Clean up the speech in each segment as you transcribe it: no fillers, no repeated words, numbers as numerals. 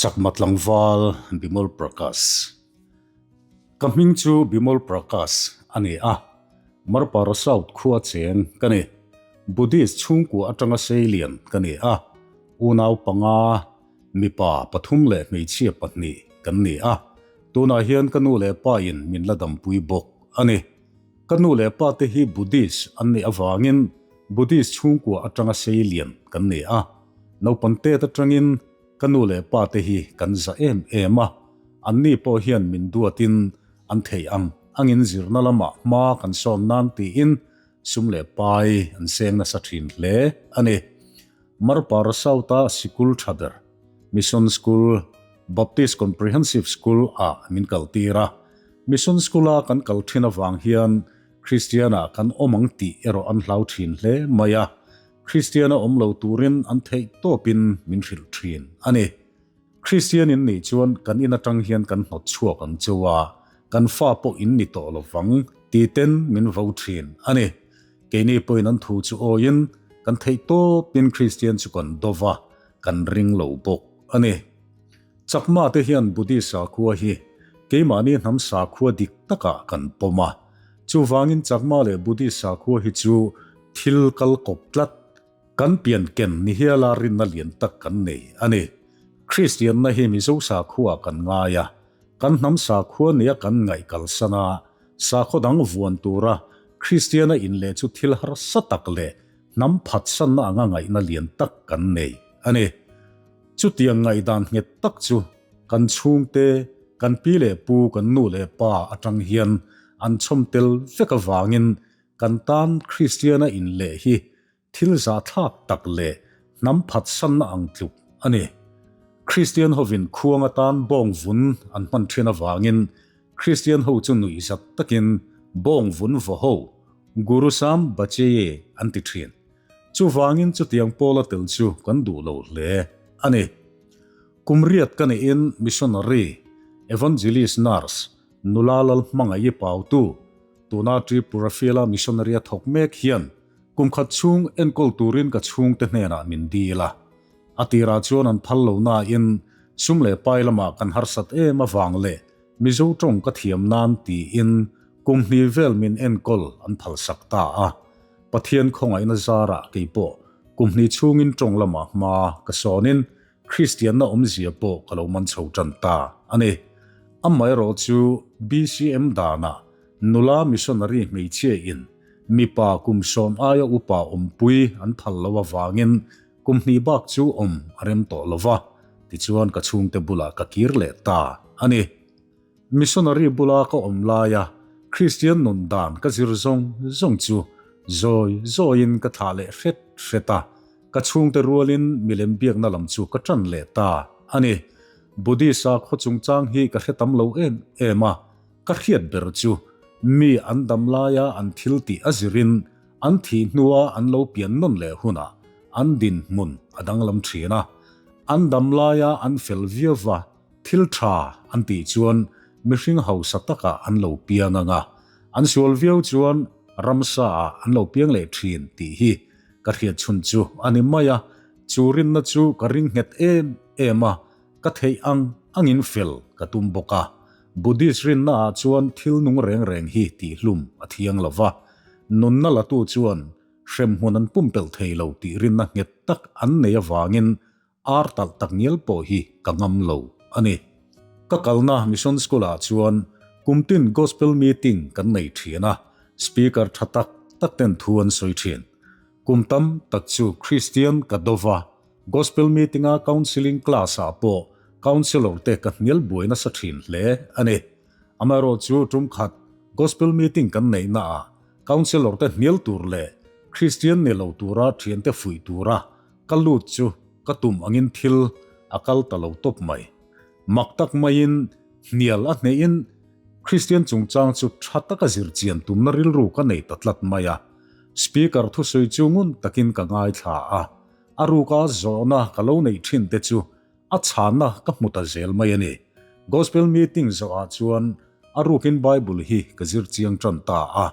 Chakma tlangval Bimol Prakash. Ka hming chu Bimol Prakash a ni a, Marpara South khua cheng ka ni. Buddhist chhungkua atanga seilian ka ni a, unau panga, mipa pathum leh hmeichhia pahnih kan ni a. Tunah hian ka nu leh pa in min la dampui bawk a ni. Ka nu leh pa te hi Buddhist an nih avangin Buddhist chhungkua atanga seilian kan ni a. Naupang tet atangin ka nu leh pa te hi kan za em em a, anni pawh hian min duatin an theih ang angin zirna lamah hma kan sawn nan tiin sum leh pai an seng nasa thin hle a ni. Marpara South-a sikul tha ber, Mission School, Baptist Comprehensive School ah min kaltir a. Mission School-a kan kal thin avang hian Kristian-ah kan awm ang tih erawh an hlau thin hle mai a. Kristian-a awm lo turin an theih tawpin min hrilh thin a ni. Kristian in nih chuan kan in atang hian kan hnawt chhuak ang cheu a, kan fa pawh in ni tawh lo vang ti ten min vo thin a ni. Keini pawhin an thu chu awiin kan theih tawpin Kristian chu kan do va, kan ring lo bawk a ni. Chakma te hian Buddhist sakhua hi keimahni hnam sakhua dik takah kan pawm a. Chuvangin Chakma leh Buddhist sakhua hi chu thil kal kawp tlat, kan pian ken ni hiala rinna lian tak kan nei a ni. Kristianna hi Mizo sakhua kan ngai a, kan hnam sakhua nia kan ngaih kalsan a, sakhaw dang vuan tura Kristiana inleh chu thil harsa tak leh hnam phatsanna anga ngaihna lian tak kan nei a ni. Chutiang ngaihdan nghet tak chu kan chhungte, kan pi leh pu, kan nu leh pa atang hian an chhawm tel vek avangin kan tan Kristiana inleh hi thil zahthlak tak leh hnam phatsanna ang tluk a ni. Kristian hovin khuang atan bawng vun an hman thin avangin Kristian ho chu nuihzat takin bawng vun vaw ho, Guru Sam Bacheye an ti thin. Chuvangin chutiang pawla tel chu kan duh lo hle a ni. Kum riat ka nihin missionary, evangelist nurse, nula lal hmangaih pautu, tuna Tripura Fiela missionary a thawk mek hian kum khat chhung enkawl turin ka chhungte hnenah min dil a. A tirah chuan an phal lo nain sum leh pai lamah kan harsat em avang leh Mizo tawng ka thiam nan tiin kum hnih vel min enkawl an phalsak ta a. Pathian khawngaihna zarah kei pawh kum hnih chhungin tawng lamah hma ka sawnin Kristianna awmzia pawh ka lo man chho tan ta a ni. Amaherawh chu BCM danah nula missionary hmeichhia in mipa kum sawm aia upa awmpui an phal lo avangin kum hnih bak chu awm a rem tawh lo va, tichuan ka chhungte bulah ka kir leh ta a ni. Missionary bula ka awm laia Kristian nun dan ka zir zawng zawng chu zawi zawiin ka thlah leh hret hret a, ka chhungte rualin milem biakna lam chu ka ṭan leh ta a ni. Buddhist a khaw chungchang hi ka hre tam lo em em a, ka hriat ber chu mi an dam laia an thil tih a zirin an thih hnua an lo pian nawn leh hunah an dinhmun a danglam ṭhin a, an dam laia an fel viau va, Thil tha an tih chuan mihring hausa takah an lo piang ang a, an sual viau chuan ramsa ah an lo piang leh thin tih hi ka hriat chhun chu a ni mai a, chu rinna chu ka ring nghet em em a, ka theih ang angin fel ka tum bawk a. Buddhist rinna ah chuan thil nung reng reng hi tihhlum a thiang lo va, nunna latu chuan hremhmun an pumpelh thei lo tih rinna nghet tak an nei avangin Ar talh tak ngial pawh hi ka ngam lo a ni. Ka kalna Mission School ah chuan kum tin Gospel Meeting kan nei thin a, Speaker tha tak tak ten thu an sawi thin. Kum tam tak chu Kristian ka do va, Gospel Meeting a Counselling class ah pawh Counsellor te ka hnial buai nasa thin hle a ni. Amaherawh chu tum khat Gospel Meeting kan neihna ah Counsellor te hnial tur leh Kristian ni lo tura thiante fuih tura Ka lut chu ka tum angin thil a kal ta lo tawp mai. Mak tak maiin hnial a hnehin Kristian chungchang chu tha taka zir chian tumna rilru ka nei ta tlat mai a. Speaker thusawi chu ngun takin ka ngaithla a, a ruka zawhna ka lo neih thin te chu a chhanna ka hmu ta zel mai a ni. Gospel meeting zawhah chuan a rukin Bible hi ka zir chiang tan ta a.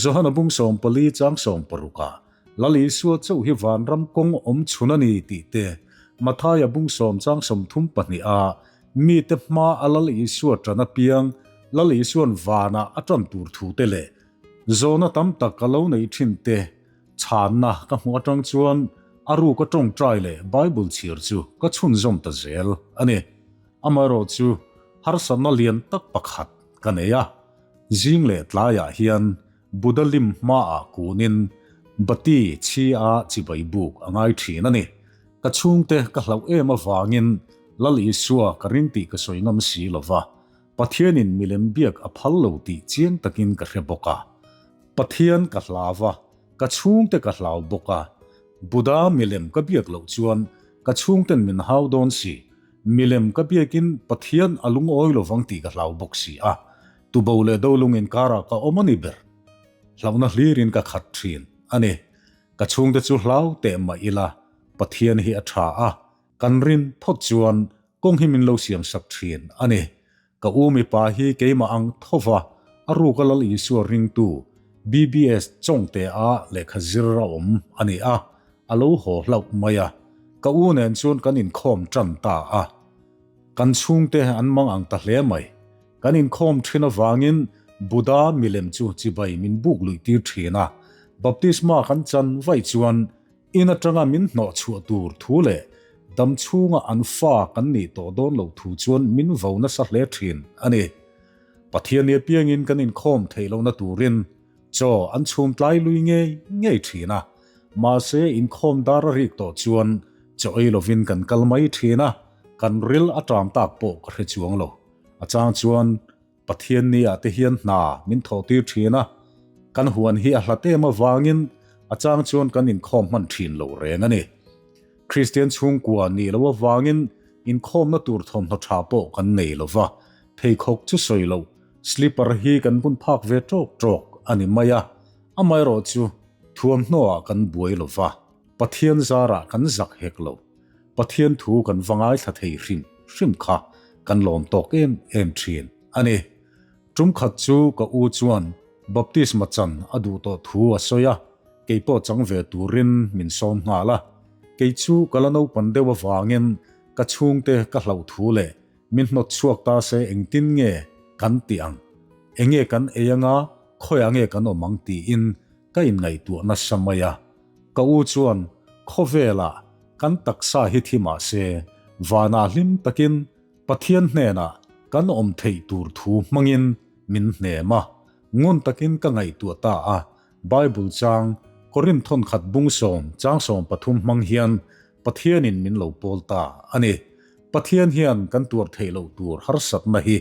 Johana bung 14 chang 16 ah Lal Isua chauh hi vanram kawng awm chhun a ni tih te, Mathaia bung sawm chang 32 a mite hma a Lal Isua ṭan apiang Lal Isua'n vanah a ṭan tur thu te leh zawhna tam tak ka lo neih ṭhin te chhanna ka hmuh aṭang chuan a ruka ṭawngṭai leh Bible chhiar chu ka chhunzawm ta zel a ni. Amaherawhchu harsatna lian tak pakhat ka nei a, zing leh tlaiah hian Buddha lim hmaah kunin bati chhi a chibai buk a ngai thin a ni. Ka chhungte ka hlauh em avangin Lal Isua ka ring tih ka sawi ngam si lo va, Pathianin milem biak a phal lo tih chiang takin ka hre bawk a. Pathian ka hlau a, ka chhungte ka hlau bawk a. Buddha milem ka biak loh chuan ka chhungten min hau dawn si, milem ka biakin Pathian a lungawi lovang tih ka hlau bawk si a. Tubo leh Dolung inkarah ka awm a ni ber. Hlauhna hlirin ka khat thin a ni. Ka chhungte chu hlau teh mah ila, Pathian hi a tha a, kan rin phawt chuan kawng hi min lo siam sak thin a ni. Ka u mipa hi keimah ang thova a ruka Lal Isua ringtu BBS Chawngte-a lehkha zir a awm a ni a, a lo haw hlauh mai a. Ka u nen chuan kan inkhawm tan ta a. Kan chhungte an mang ang ta hle mai. Kan inkhawm thin avangin Buddha milem chu chibai min buk luih tir thin a, baptisma kan chan vaih chuan in atanga min hnawh chhuah tur thu leh dam chhunga an fa kan nih tawh dawn loh thu chuan min vo nasa hle thin a ni. Pathian ni apiangin kan inkhawm theih lohna turin chaw an chhum tlai lui ngei ngei thin a, mahse inkhawm dar a rik tawh chuan chaw ei lovin kan kal mai thin a, kan ril a ṭam tak pawh ka hre chuang lo. A chang chuan Pathian ni ah te hian hna min thawh tir thin a, kan huan hi a hlat em avangin a chang chuan kan inkhawm hman thin lo reng a ni. Kristian chhungkua nih loh avangin inkhawmna tur thawmhnaw tha pawh kan nei lo va, pheikhawk chu sawi loh slipper hi kan bun phak ve tawk tawk a ni mai a, amaherawhchu thuamhnaw ah kan buai lo va, Pathian zarah kan zak hek lo. Pathian thu kan va ngaithla thei hrim hrim kha kan lawm tawk em em thin a ni. Tum khat chu ka u chuan baptisma chan a duh tawh thu a sawi a, kei pawh chang ve turin min sawm nghal a. Kei chu ka la naupan deuh avangin ka chhungte ka hlauh thu leh min hnawt chhuak ta se engtin nge kan tih ang, enge kan ei anga khawiah nge kan awm ang tiin ka inngaihtuah nasa mai a. Ka u chuan khawvelah kan taksa hi thi mah se, vanah hlim takin Pathian hnenah kan awm theih tur thu hmangin min hnem a. Ngun takin ka ngaihtuah ta a, Bible chang Korinth thawnkhat bung sawm chang 13 hmang hian Pathianin min lo pawl ta a ni. Pathian hian kan tuar theih loh tur harsatna hi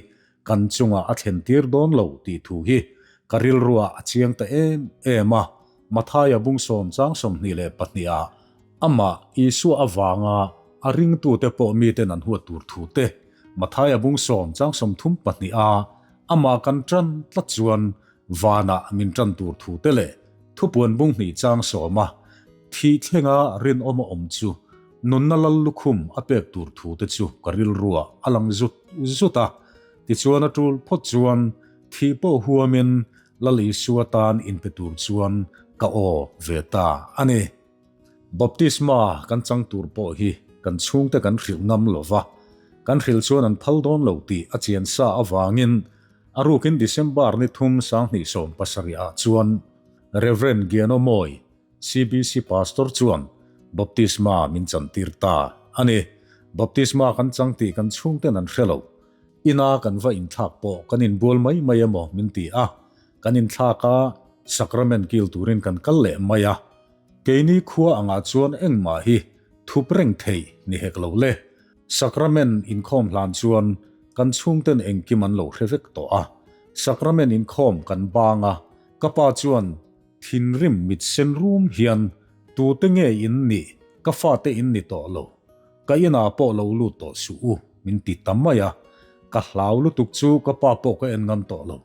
kan chungah a thlen tir dawn lo tih thu hi ka rilruah a chiang ta em em a, Mathaia bung sawm chang 22 ah amah Isua avanga a ringtute pawh miten an huat tur thu te, Mathaia bung sawm chang 32 a amah kan tan tlat chuan vanah min tan tur thu te leh thupuan bung hnih chang sawm a thih thlenga rinawm a awm chu nunna lal lukhum a pek tur thu te chu ka rilruah a lang zut zut a, tichuan a tul phawt chuan thih pawh huamin Lal Isua tan inpe tur chuan ka aw ve ta a ni. Baptisma kan chang tur pawh hi kan chhungte kan hrilh ngam lo va, kan hrilh chuan an phal dawn lo tih a chian sa avangin a rukin December ni thum 2017 ah chuan Rev. Gianomawi, CBC Pastor chuan baptisma min chantir ta a ni. Baptisma kan chang tih kan chhungten an hre lo. Ina kan va inthlak pawh kan inbual mai mai emaw min ti a, kan inthlak a, sacrament kil turin kan kal leh mai a. Keini khua angah chuan engmah hi thup reng theih ni hek lo le. Sacrament inkhawm hlan chuan kan chhungten engkim an lo hre vek tawh a. Sacrament inkhawm kan bang a, ka pa chuan thinrim mit sen rum hian tute nge in nih, ka fate in ni tawh lo. Ka inah pawh lo lut tawh suh u, min ti ta mai a. Ka hlau lutuk chu ka pa pawh ka en ngam tawh lo.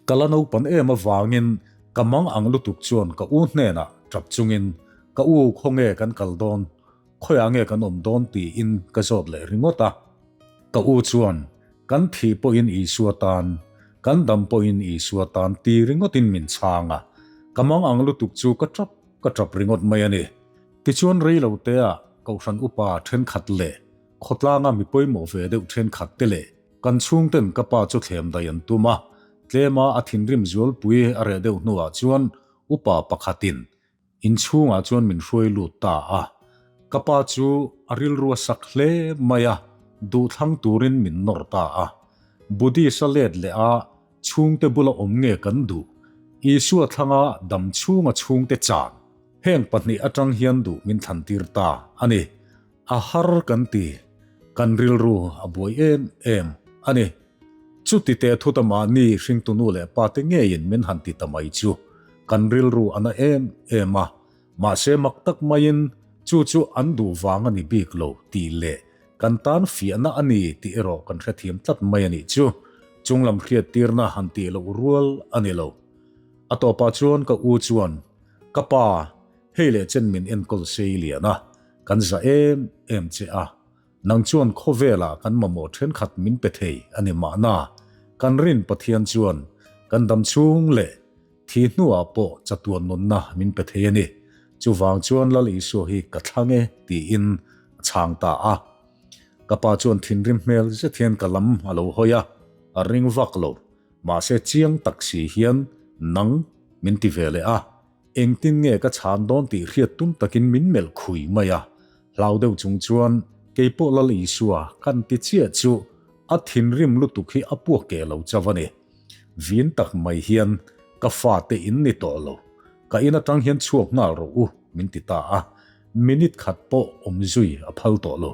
Ka la naupan em avangin ka mang ang lutuk chuan ka u hnenah tap chungin, Ka u, khawnge kan kal dawn? Khawiah nge kan awm dawn? tiin ka zawt leh ringawt a. Ka u chuan, Kan thih pawhin Isua tan, kan dam pawhin Isua tan ti ringawtin min chhang a. Ka mang ang lutuk chu ka tap ka tap ringawt mai a ni. Tichuan rei lo te ah. Kohhran upa thenkhat leh khawtlanga mi pawimawh ve deuh thenkhat te leh kan chhungten ka pa chu thlem daih an tum a, tlema a thinrim zualpui a reh deuh hnuah chuan upa pakhatin Inchhungah chuan min hruai lut ta a, ka pa chu a rilru a sak hle mai a, duhthlang turin min nawr ta a. Buddhist a let leh a, chhungte bula awm nge kan duh? Isua thlanga dam chhunga chhungte chan heng pahnih atang hian duh min thlantir ta a ni. A har kan ti, kan rilru a buai em em a ni. Chuti teh thut a mahni hringtu nu leh pa te ngeiin min han ti ta mai chu kan rilru a na em em a, mahse mak tak maiin chu chu an duh vang a ni bik lo tih leh kan tan fiahna a ni tih erawh kan hrethiam tlat mai a nih chu. Chunglam hriattirna han tih loh rual a ni lo. A tawpah chuan ka u chuan, Ka pa, hei leh chen min enkawl sei lian a, kan za em em che a, Nang chuan khawvelah kan mamawh thenkhat min pe thei a ni mahna, kan rin Pathian chuan kan dam chhung leh thi hnuah pawh chatuan nunna min pe thei a ni. Chuvang chuan Lal Isua hi ka thlang e tiin a chhang ta a. Ka pa chuan thinrim hmel zet hian ka lam a lo hawi a, a ring vak lo. Mahse chiang tak si hian nang min ti ve leh a. Engtin nge ka chhan dawn tih hriat tum takin min melh khui mai a, hlau deuh chung chuan keipawh Lal Isua kan ti chiah chu a thinrim lutuk hi a puak keh lo chauh a ni. Vin tak mai hian ka fate in ni tawh lo, ka in atang hian chhuak nghal rawh u min ti ta a, minute khat pawh awm zui a phal tawh lo.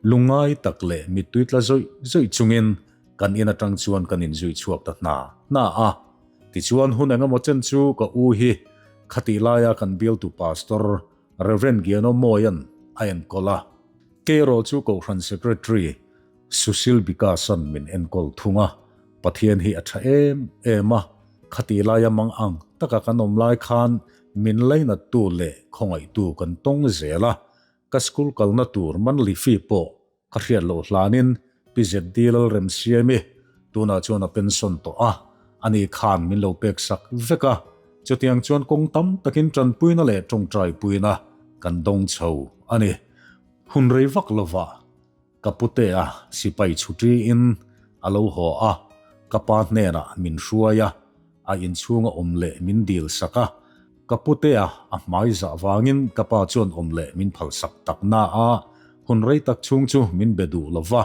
Lungngai tak leh mittui tla zawih zawih chungin kan in atang chuan kan inzui chhuak ta hna hna a. Tichuan hun engemaw chen chu ka u hi khatih laia kan bialtu Pastor Rev. Giano Mawia'n a enkawl a. Kei erawh chu Kohhran Secretary Sushil Bikasan min enkawl thung a. Pathian hi a tha em em a, khatih laia mang ang taka kan awm lai khan min lainattu leh khawngaihtu kan tawng zel a, ka school kalna tur monthly fee pawh Ka hriat loh hlanin Pi ZD Lalremsiami tunah chuan a pension tawh a, ani khan min lo pek sak vek a, chutiang chuan kawng tam takin tanpuina leh tawngtaipuina kan dawng chho a ni. Hun rei vak lovah ka putea sipai chhuṭiin a lo haw a, ka pa hnenah min hruai a, A inchhunga awm leh min dil sak a, ka putea a hmai zah vangin ka pa chuan awm leh min phal sak tak na a, hun rei tak chhung chu min be duh lo va,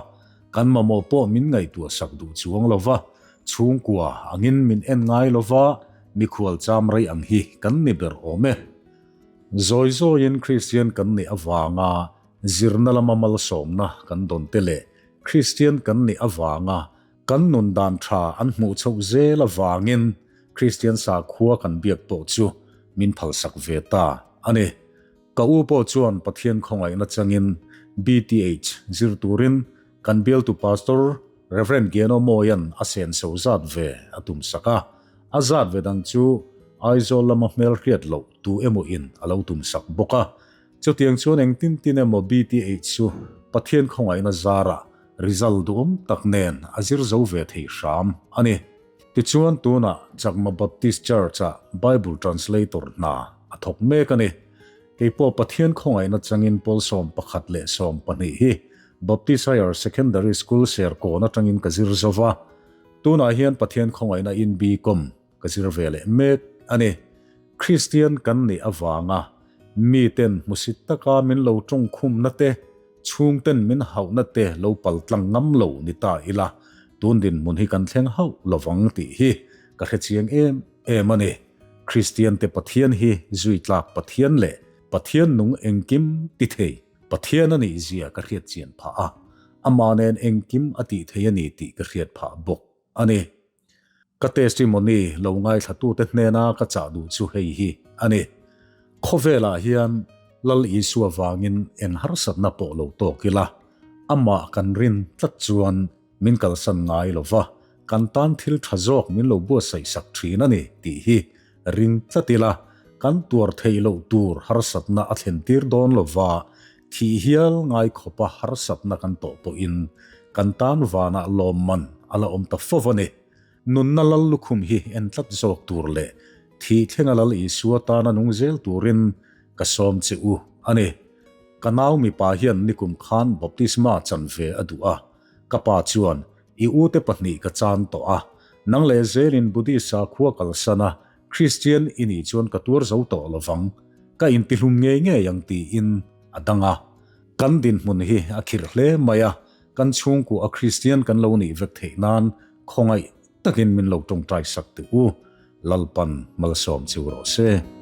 kan mamawh pawh min ngaihtuah sak duh chuang lo va, chhungkua angin min en ngai lo va, mikhual cham rei ang hi kan ni ber awm e. Zawi zawiin Kristian kan nih avanga zirna lama malsawmna kan dawn te leh Kristian kan nih avanga Kan nun dan tha an hmuh chhoh zel avangin Kristian sakhua kan biak pawh chu min phalsak ve ta a ni. Ka u pawh chuan Pathian khawngaihna changin BTH zir turin kan bialtu Pastor Rev. Giano Mawia'n a senso zat ve a tumsak a, a zat ve dang chu Aizawl lama hmelhriat loh tu emaw in a lo tumsak bawk a. Chutiang chuan engtin tin emaw BTH chu Pathian khawngaihna zarah result duhawm tak nen a zir zo ve thei hram a ni. Tichuan tunah Chakma Baptist Church-ah Bible Translator hna a thawk mek a ni. Keipawh Pathian khawngaihna changin pawl 11 leh 12 hi Baptist Higher Secondary School Serkawn atangin ka zir zo va, tunah hian Pathian khawngaihna in BCom Ka zir ve leh mek a ni. Kristian kan nih avanga miten hmusit taka min lo tawngkhumna te, chhungten min hauhna te lo paltlang ngam lo ni ta ila, tun dinhmun hi kan thleng hauh lovang tih hi ka hrechiang em em a ni. Kristiante Pathian hi zui tlak Pathian leh Pathian nung engkim ti thei Pathian a nih zia ka hriatchian phah a, amah nen engkim a tih thei a ni tih ka hriat phah bawk a ni. Ka testimony lo ngaithlatute hnena ka chah duh chu hei hi a ni. Khawvelah hian Lal Isua vangin eng harsatna pawh lo tawk ila, amah kan rin tlat chuan min kalsan ngai lo va, kan tan thil tha zawk min lo buatsaih sak thin a ni tih hi ring tlat ila, kan tuar theih loh tur harsatna a thlentir dawn lo va, thih hial ngai khawpa harsatna kan tawh pawhin kan tan vanah lawmman a la awm ta fo a ni. Nunna lal lukhum hi en tlat zawk tur leh thih thlenga Lal Isua tana nung zel turin ka sawm che u a ni. Ka nau mipa hian nikum khan baptisma chan ve a duh a. Ka pa chuan, I ute pahnih ka chan tawh a. Nang leh zelin Buddhist sakhua kalsan a, Kristian i nih chuan ka tuar zo tawh lo vang. Ka intihlum ngei ngei ang tiin a dang a. Kan dinhmun hi a khirh hle mai a, kan chhungkua a Kristian kan lo nih vek theih nan khawngaih takin min lo tawngtai sak teh u. Lalpan malsawm chu rawh se.